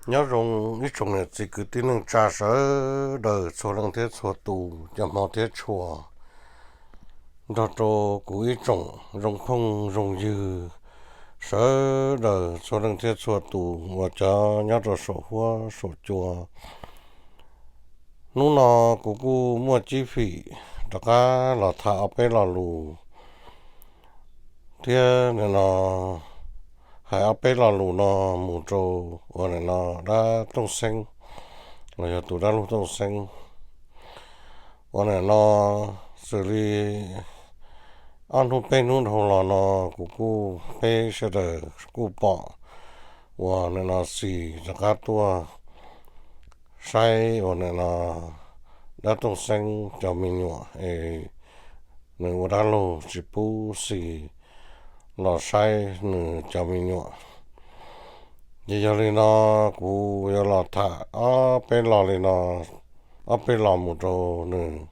Nyob zoo ib tsoom niam txiv kwv tij neej tsa sawv daws txhua leej thiab txhua tus, cov hmov thiab tshua, nrog rau kuv ib tsoom zoo phooj zoo ywg sawv daws txhua leej thiab txhua tus uas cov nyob rau saum huab saum cua. Hnub no kuv kuj muaj cib fim rov qab los tham ob peb lo lus thiab nim no hais ob peb lo lus no mus rau uas nim no dab Tooj Xeeb los yog tus dab laug Tooj Xeeb. Uas nim no xws li ob hnub peb hnub dhau los no kuv kuj peb sawv daws kuj pom uas nim no Xis rov qab tuaj saib uas nim no dab Tooj Xeeb cov me nyuam es nws ua dab laug tsis pub Xis los saib nws cov me nyuam. Ces yog li no kuv yuav los tham ob peb lo li no, ob peb lo mus rau nws,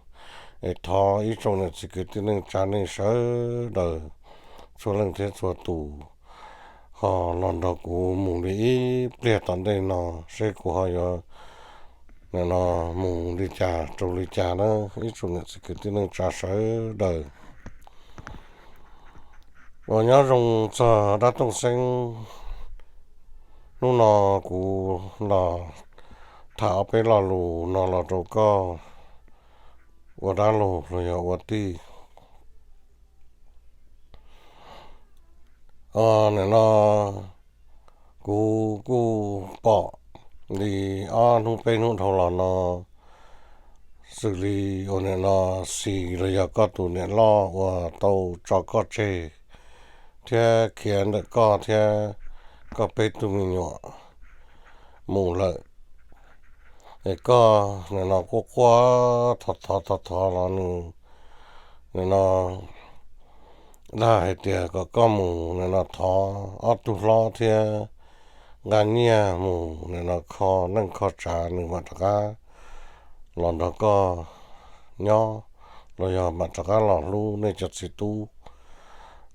es thov ib tsoom niam txiv kwv tij neej tsa nej sawv daws txhua leej thiab txhua tus ho los nrog kuv mus li ib pliag tom ntej no seb kuv ho yuav nim no mus li cas rau li cas na ib tsoom niam txiv kwv tij neej tsa sawv daws. Uas nyob zoo txog dab Tooj Xeeb, hnub no kuv los tham ob peb lo lus no los rau koj ua dab laug los yog ua tij. Nim no kuv kuj pom li ob hnub peb hnub dhau los no, xws li uas nim no Xis los yog koj tus niam loj uas tau tso koj tseg thiab khiav ntawm koj thiab koj peb tug me nyuam mus lawm, es koj nim no quaj quaj thov thov thov thov los nws nim no dag hais tias kom koj mus nim no thov ob tug hlob thiab nqa nyiaj mus nim no kho neej kho tsav nws mam rov qab los nrog koj nyob los yog mam rov qab los hlub nej cov txiv tub.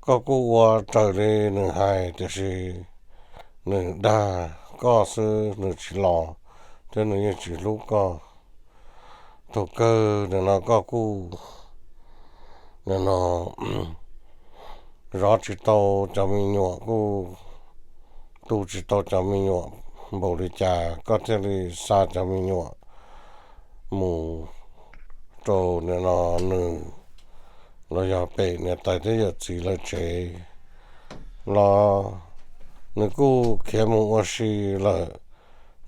Koj kuj ua raws li nws hais tiam sis nws dag koj xwb nws tsis los thiab nws yeej tsis hlub koj. Thaum kawg nim no koj kuj nim no zov tsis tau cov me nyuam, kuj tu tsis tau cov me nyuam npaum li cas koj thiaj li xa cov me nyuam mus rau nim no nws los yog pem niam tais thiab yawm txiv lawv tsev los nws kuj khiav mus ua si lawm.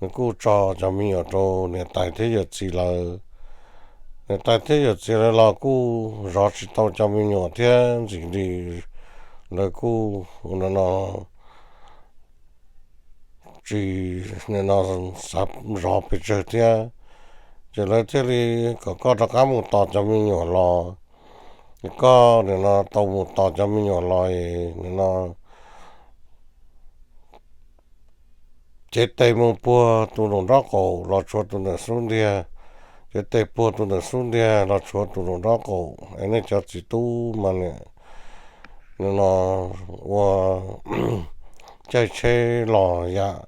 Nws kuj tso cov me nyuam rau niam tais thiab yawm txiv lawv. Niam tais thiab yawm txiv lawv los kuj zov tsis tau cov me nyuam thiab ntxim li lawv kuj nim no tsis nim no xav zov pes tsawg thiab, ces lawv thiaj li kom koj rov qab mus tos cov me nyuam los. Koj nim no tau mus tos cov me nyuam los nim no cev tes mus puag tus nraum nraub qaum los tshuav tus ntawm xub ntiag, cev tes puag tus ntawm xub ntiag los tshuav tus nraum nraub qaum, es nej cov txiv tub mas nim no ua caij tsheb los yam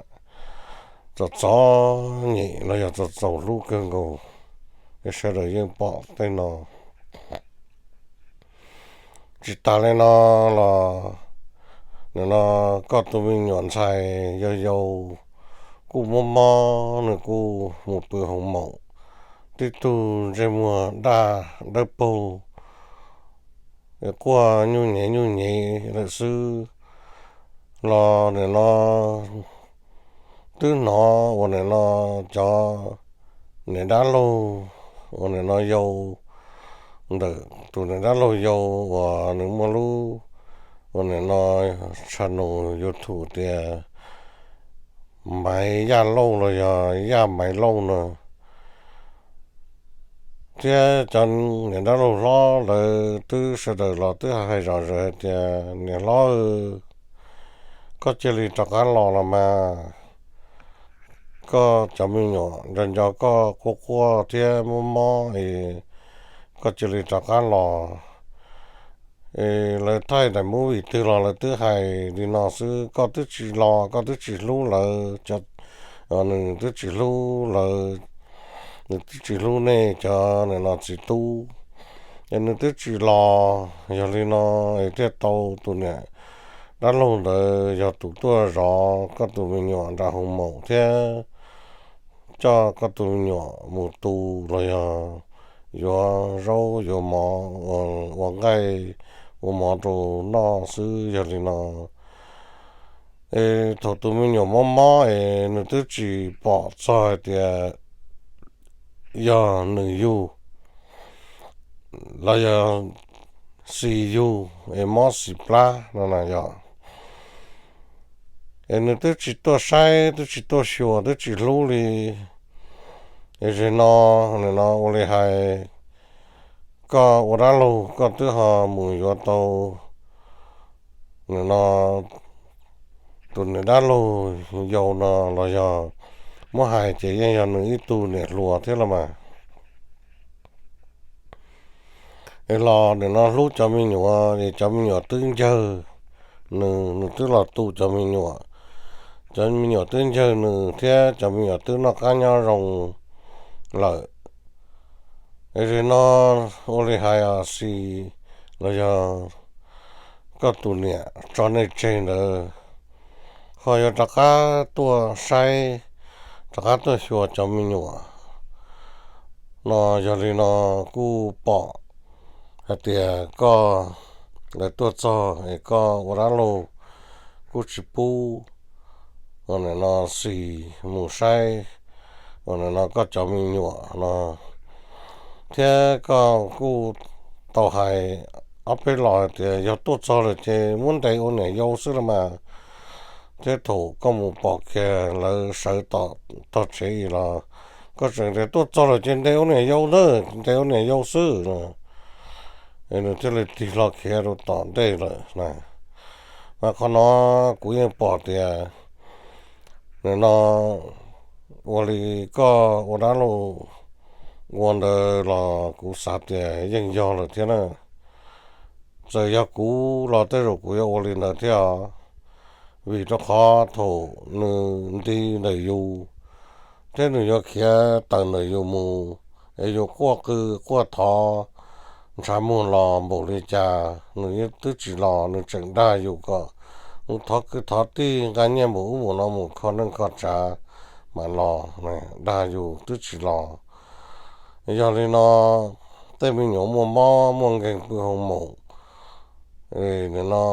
txom txom nyem los yog txaus txaus hlub kawg nkaus, es sawv daws yeej pom tej no. Tsis tas li no los nim no koj tus me nyuam ntxhais yau yau kuj mob mob, nws kuj mus pw hoo maum, tib tug ntsej muag daj dawb paug, quaj nyuj nyev nyuj nyev lawm xwb. Los nim no twb hnov uas nim no cov niam dab laug uas nim no yau ntawm tus niam dab laug yau uas nws muaj lub uas nim no channel YouTube tias Maiv Yaj Lauj los yog Yaj Maiv Lauj no, thiab cov niam dab laug hlob lawv twb sawv daws los twb hais zom zaws hais tias niam hlob, koj cia li rov qab los los mas, koj cov me nyuam nco nco koj quaj quaj thiab mob mob es koj cia li rov qab los. Es lawv thaij daim movie twg los lawv twb hais li no xwb, koj twb tsis los koj twb tsis hlub lawv, cov nws twb tsis hlub lawv, nws twb tsis hlub nej cov nim no txiv tub, es nws twb tsis los. Yog li no es thiaj tau tus niam dab laug ntawd yog tus tuaj zov koj tus me nyuam nram hoo maum thiab coj koj tus me nyuam mus tu los yog yuav zaub yuav mov, ua nqaij ua mov rau noj xwb. Yog li no es thaum tus me nyuam mob mob es nws twb tsis pom txog hais tias yog nws yug los yog xis yug es mob xis plab no na yog, es nws twb tsis tuaj saib, twb tsis tuaj xyuas, twb tsis hlub li. Es zaum no, nim no ua li hais, koj ua dab laug koj twb ho mus yuav tau nim no tus niam dab laug yau no los yog muab hais ces yeej yog nws ib tug niam hluas thiab los mas. Es los nim no hlub cov me nyuam es cov me nyuam twb ncawg nws, nws twb los tu cov me nyuam, cov me nyuam twb ncawg nws thiab cov me nyuam twb noj qab nyob zoo lawm. Es zaum no ua li hais os, xis los yog koj tus niam tso nej tseg ntawd ho yuav rov qab tuaj saib, rov qab tuaj xyuas cov me nyuam no. Yog li no kuj pom hais tias koj, lawv tuaj txog es koj ua dab laug kuj tsis pub ua nim no xis mus saib ua nim no koj cov me nyuam no, thiab koj kuj tau hais ob peb los hais tias yog tuaj txog lawm ces muab ntes ua niam yau xwb los mas. Thiab thaum koj mus pom kiag lawv sawv tom tog tsev los koj tseem tias tuaj txog lawm ces ntes ua niam yau ntag, ntes ua niam yau xwb no. Es nws thiaj li tig hlo khiav rau tom ntej lawm na. Mas qhov no kuv yeej pom tias nim no ua li koj ua dab laug ua ntawd los kuv xav tias yeej yog lawm thiab na. Txawm yog kuv los tej zaum kuv yuav ua li ntawd thiab os, vim rau qhov thaum nws nti ntawm yus thiab nws yuav khiav tawm ntawm yus mus, es yus quaj qw quaj thov ntshav muag los npaum li cas nws twb tsis los, nws tseem dag yus kom mus thov kwv thov tij nqa nyiaj npaum ub npaum no mus kho neej kho tsav mam los, dag yus twb tsis los. Yog li no tej me nyuam muaj mob muaj nkeeg pw hoo maum, nim no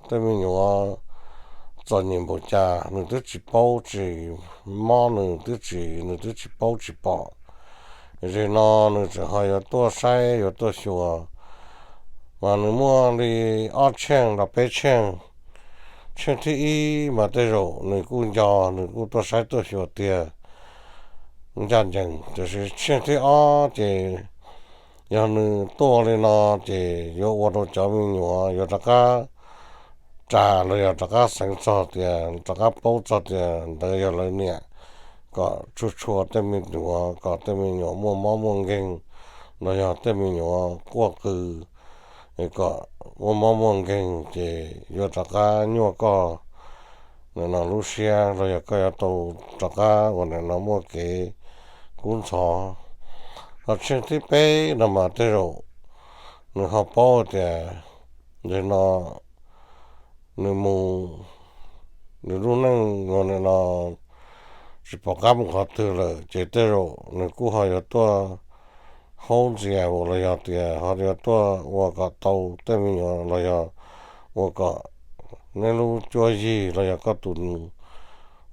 tej me nyuam txom nyem npaum cas nws twb tsis paub tsis mob, nws twb tsis, nws twb tsis paub tsis pom. Zaum no nws tseem ho yuav tuaj saib yuav tuaj xyuas, mas nws muaj li ob tsheej los peb tsheej. Tsheej thib ib mas tej zaum nws kuj nco, nws kuj tuaj saib tuaj xyuas tiag ncaj ncees, tiam sis tsheej thib ob ces yog nws tuaj li no ces yuav ua rau cov me nyuam yuav rov qab ras los yog rov qab xeev txog tias, rov qab paub txog tias ntawd yog lawv niam, kom tshua tshua tej me nyuam, kom tej me nyuam muaj mob muaj nkeeg los yog tej me nyuam quaj qw kom muaj mob muaj nkeeg ces yuav rov qab nyuaj koj nim no lub siab los yog koj yuav tau rov qab ua nim no muaj kev kub ntxhov. Ho tsheej thib peb no mas tej zaum nws ho paub tias nim no nws mus, nws lub neej ua nim no tsis pom qab mus qhov twg lawm ces tej zaum nws kuj ho yuav tuaj haub ntxias los yog tias ho yuav tuaj ua kom tau tej me nyuam los yog ua kom neb lub cuab yig los yog koj tus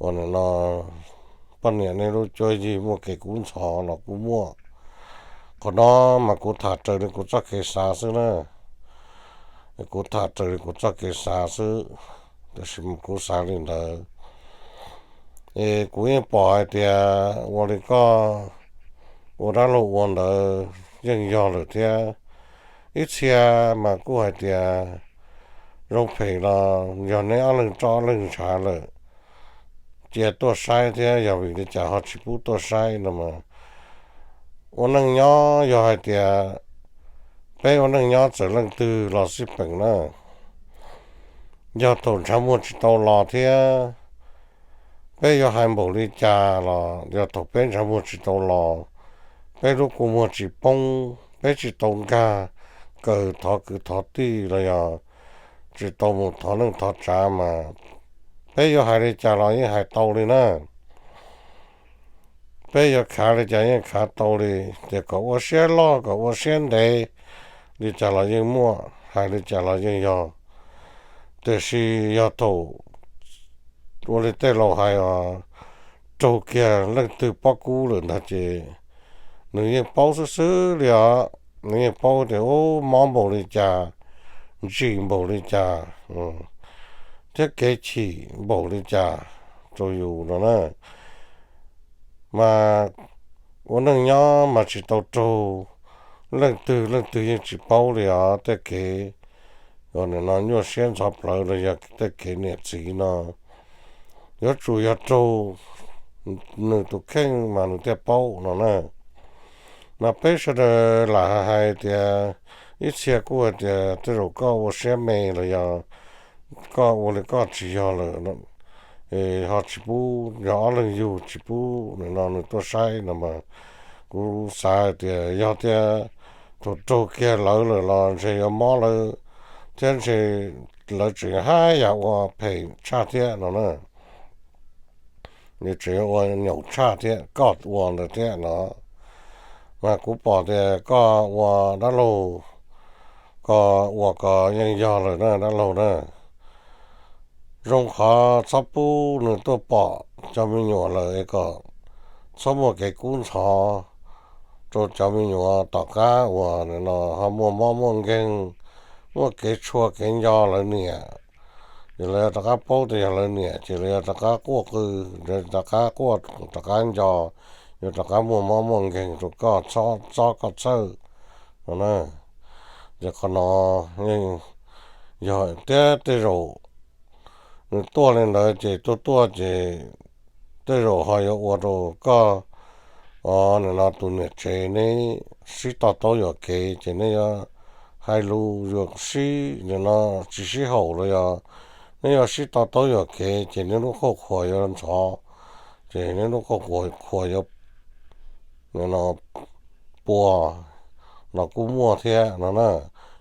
ua nim no poj niam neb lub cuab yig muaj kev kub ntxhov los kuj muaj. Qhov no mas kuv tham raws li kuv txoj kev xav xwb na. Kuv tham raws li kuv txoj kev xav xwb, tiam sis kuv xav li ntawd. Es kuv yeej pom hais tias ua li koj ua dab laug ua ntawd yeej yog lawm thiab. Ib txhia mas kuj hais tias zoo phem los yog neb ob leeg roj ob leeg ntshav lawm, cia tuaj saib thiab, yog vim li cas ho tsis pub tuaj saib no mas. Ua neej nyob yog hais tias peb ua neej nyob txawm leej twg los xij peem na, yog thaum ntshav muag tsis tau los thiab Peb yuav hais npaum li cas los yog thaum peb ntsej muag tsis tau los, peb lub kua muag tsis poob, peb tsis tau nkag kaw thov kwv thov tij los yog tsis tau mus thov neej thov tsav mas peb yuav hais li cas los yeej hais tau li na. Peb yuav khav li cas yeej khav tau li, ces kom ua siab loj kom ua siab ntev li cas los yeej muaj, hais li cas los yeej yog. Tiam sis yog thaum ua li tej laus hais os, raug kiag leej twg pob kub lawm ntag ces nws yeej paub xwb xwb li os. Nws yeej paub tias ub mob npaum li cas, ntsim npaum li cas, thiab kev chim npaum li cas rau yus no na. Mas ua neej nyob mas tsis tau raug leej twg, leej twg yeej tsis paub li os. Tej kev nim no nyuaj siab ntxhov plawv los yog tej kev niam txiv no yuav tsum yog raug nws tus kheej mas nws thiaj paub no na. Mas peb sawv daws lam hais tias, ib txhia kuj hais tias tej zaum koj ua siab me los yog koj ua li koj tsis yog lawm, ho tsis pub yog ob leeg yug tsis pub nim no nws tuaj saib no mas kuv xav tias yog tias thaum raug kiag lawv lawm los ntshe yuav mob lawv thiab ntshe lawv tseem haj yam ua phem tshaj thiab no na. Nws tseem yuav ua nyaum tshaj thiab koj ua ntawd thiab no. Mas kuv pom tias koj ua dab laug, koj ua koj yeej yog lawm na dab laug na. Zoo qhov txhob pub nws tuaj pom cov me nyuam lawm es kom txhob muaj kev kub ntxhov rau cov me nyuam tom qab uas nim no ho muaj mob muaj nkeeg, muaj kev tshua kev nco lawv niam. Ces lawv yuav rov qab paub tias yog lawv niam ces lawv yuav rov qab quaj qw, rov qab quaj, rov qab nco, yuav rov qab muaj mob muaj nkeeg rau koj txhob txob koj txhawj no na. Ces qhov no yeej yog thiab tej zaum nws tuaj li ntawd ces tuaj tuaj ces tej zaum ho yuav ua rau koj nim no tus niam tsev neb sib to taub yuam kev ces neb yuav hais lus yuam sib nim no tsis sib haum los yog neb yuav sib to taub yuam kev ces neb lub qhuaj qhuas yuav ntxhov, ces neb lub qhuaj qhuas yuav nim no puas los kuj muaj thiab no na.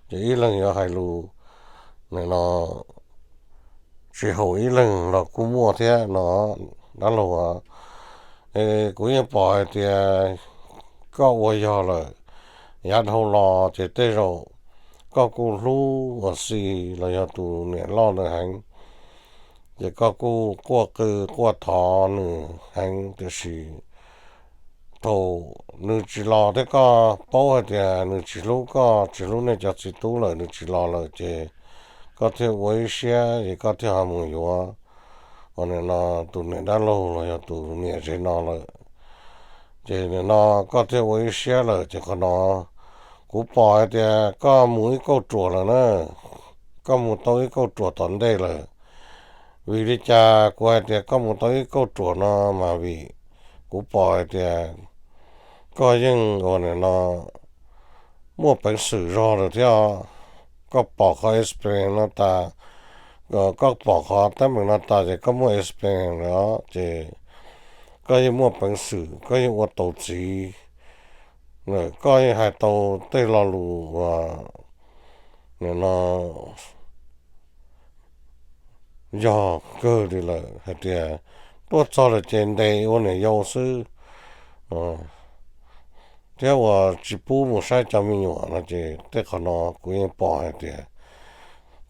Ces ib leeg yuav hais lus nim no tsis haum ib leeg los kuj muaj thiab no dab laug. Kuv yeej pom hais tias koj ua yog lawm, yav dhau los ces tej zaum koj kuj hlub ua si los yog tus niam loj ntawd heev, ces koj kuj quaj qw quaj thov nws heev tiam sis thaum nws tsis los thiab koj paub hais tias nws tsis hlub koj tsis hlub nej cov txiv tub lawm nws tsis los lawm ces koj thiaj ua ib siab ces koj thiaj ho mus yuav ua nim no tus niam dab laug los yog tus niam tsev no lawm. Ces nim no koj thiaj ua ib siab lawm ces qhov no kuv pom hais tias koj mus ib kauj ruam lawm na, koj mus tau ib kauj ruam tom ntej lawm. Vim li cas kuv hais tias koj mus tau ib kauj ruam no mas vim kuv pom hais tias koj yeej ua nim no muaj peev xwm zog lawm thiab. Koj pom qhov experience no tas, koj pom qhov teeb meem no tas ces koj muaj experience lawm ces koj yeej muaj peev xwm koj yeej ua tau txiv. Koj yeej hais tau tej lo lus uas nim no yog kawg li lawm hais tias tuaj txog lawm ces ntes ua niam yau xwb thiab uas tsis pub mus saib cov me nyuam no ces tej qhov no kuv yeej pom hais tias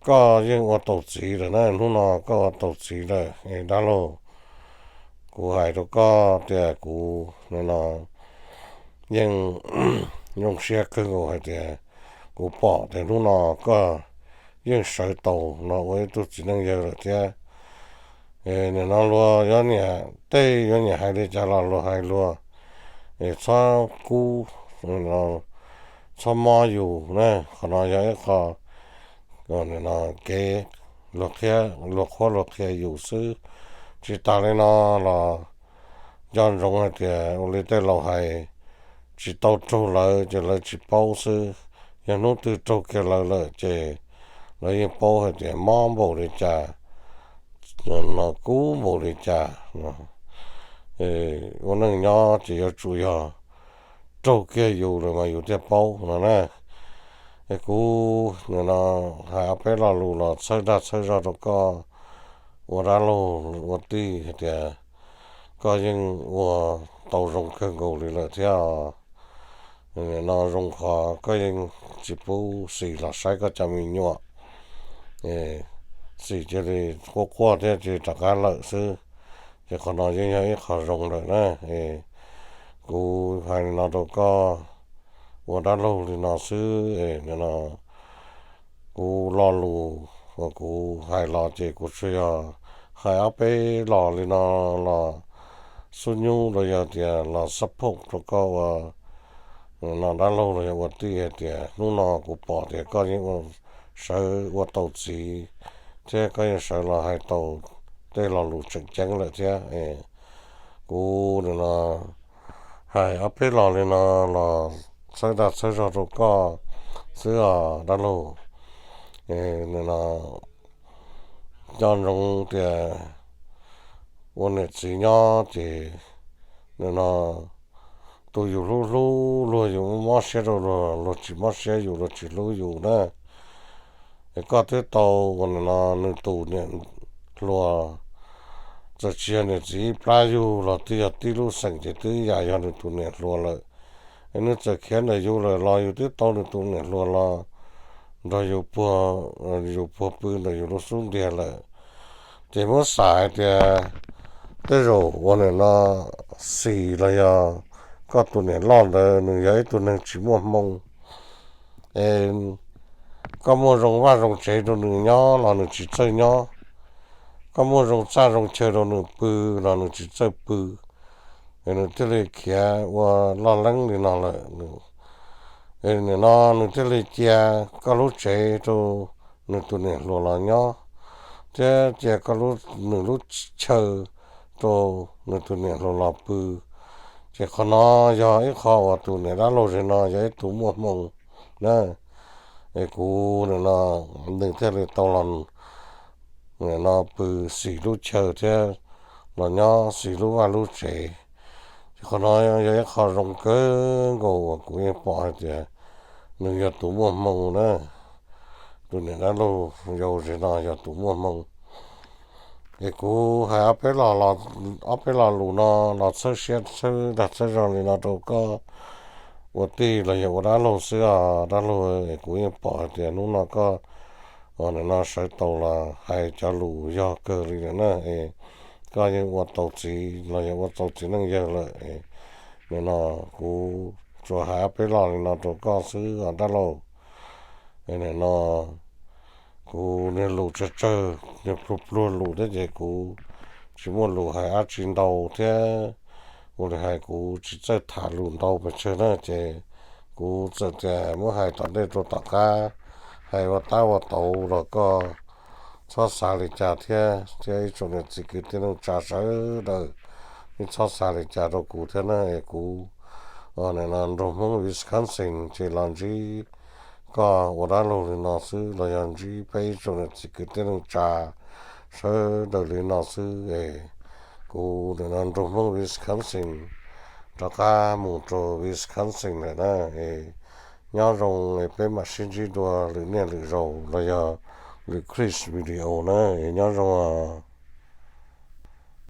koj yeej ua tau txiv lawm na, hnub no koj ua tau txiv lawm dab laug. Kuv hais rau koj tias kuv nim no yeej zoo siab kawg nkaus hais tias kuv pom tias hnub no koj yeej sawv tau no ua ib tug txiv neej yawg lawm thiab. Nim no luag yuav niam, tej yuav niam hais li cas los luag hais luag, txhob kub, txhob mob yus na. Qhov no yog ib qho kev luag qhuab luag qhia yus xwb. Tsis tas li no los nco ntsoov hais tias ua li tej laus hais, tsis tau raug lawv ces lawv tsis paub xwb. Yog hnub twg raug kiag lawv lawm ces lawv yeej paub hais tias mob npaum li cas, no kub npaum li cas no. Ua neej nyob ces yuav tsum yog raug kiag yus lawm mas yus thiaj paub no na. Es kuv nim no hais ob peb lo lus los txhawb dag txhawb zog rau koj ua dab laug ua tij hais tias koj yeej ua tau zoo kawg nkaus li lawm thiab. No zoo qhov koj yeej tsis pub Xis los saib koj cov me nyuam. Xis cia li quaj quaj thiab ces rov qab lawm xwb. Ces qhov no yeej yog ib qho zoo lawm na. Kuv hais li no rau koj ua dab laug li no xwb. Kuv lo lus uas kuv hais los ces kuv tsuas yog hais ob peb lo li no los xub nyub los yog tias los support rau koj ua no dab laug los yog ua tij hais tias hnub no kuv pom tias koj yeej ua, sawv ua tau txiv thiab koj yeej sawv los hais tau tej lo lus tseem ceeb lawm thiab. Kuv nim no hais ob peb lo li no los txhawb dag txhawb zog rau koj xwb os dab laug. Nim no nco ntsoov tias ua niam txiv nyob ces nim no tus yus hlub hlub luag yus mob siab rau luag, luag tsis mob siab yus luag tsis hlub yus na. Es koj twb tau uas nim no nws tus niam hluas, txawm tsis yog niam txiv ib plab yug los twb yog tib lub xeem ces twb yam yog nws tus niam hluas lawm. Es nws txawm khiav ntawm yus lawm los yus twb tau nws tus niam hluas los nrog yus puag, yus puag pw ntawm yus lub xub ntiag lawm. Ces muab xav hais tias tej zaum uas nim no Xis los yog koj tus niam loj ntawd nws yog ib tug neeg tsis muaj hmoo. Es koj muaj zoo vaj zoo tsev rau nws nyob los nws tsis txawj nyob, koj muaj zoo txaj zoo chaw rau nws pw los nws tsis txawj pw. Es nws thiaj li khiav ua loj leeb li no lawm. Nim no nws thiaj li cia koj lub tsev rau nws tus niam hluas los nyob, thiab cia koj, nws lub chaw rau nws tus niam hluas los pw. Ces qhov no yog ib qho uas tus niam dab laug zem no yog ib tug muaj hmoo na. Es kuv nim no nws thiaj li tau los nim no pw Xis lub chaw thiab los nyob Xis lub vaj lub tsev. Ces qhov no yog ib qho zoo kawg nkaus uas kuv yeej pom hais tias nws yog tus muaj hmoo na. Tus niam dab laug yau zem no yog tus muaj hmoo. Es kuv hais ob peb lo, ob peb lo lus no los txhawb siab txhawb dag txhawb zog li no rau koj ua tij los yog ua dab laug xwb os dab laug. Es kuv yeej pom hais tias hnub no koj nim no sawv tau los hais cov lus yog kawg li lawm na. Es koj yeej ua tau txiv los yog ua tau txiv neej yawg lawm. Nim no kuv tsuas hais ob peb lo li no rau koj xwb os dab laug. Nim no kuv niag lus tsawg tsawg, niag pluag pluag lus thiab ces kuv tsis muaj lus hais dab tsi ntau thiab. Ua li hais kuv tsis txawj tham lus ntau pes tsawg na ces kuv txawm tias muab hais tom ntej rau tom qab, hais ua tab ua tauv los koj txhob xav li cas thiab, thiab ib tsoom niam txiv kwv tij neej tsa sawv daws, nej txhob xav li cas rau kuv thiab na. Es kuv nim no nraug Hmoob Wisconsin ces los ntsib koj ua dab laug li no xwb los yog ntsib peb ib tsoom niam txiv kwv tij neej tsa sawv daws li no xwb es kuv nim no nraug Hmoob Wisconsin rov qab mus rau Wisconsin lawm na. Es nyob zoo es peb mam sib ntsib dua lwm niaj lwm zaus los yog lwm clip video na. Es nyob zoo os.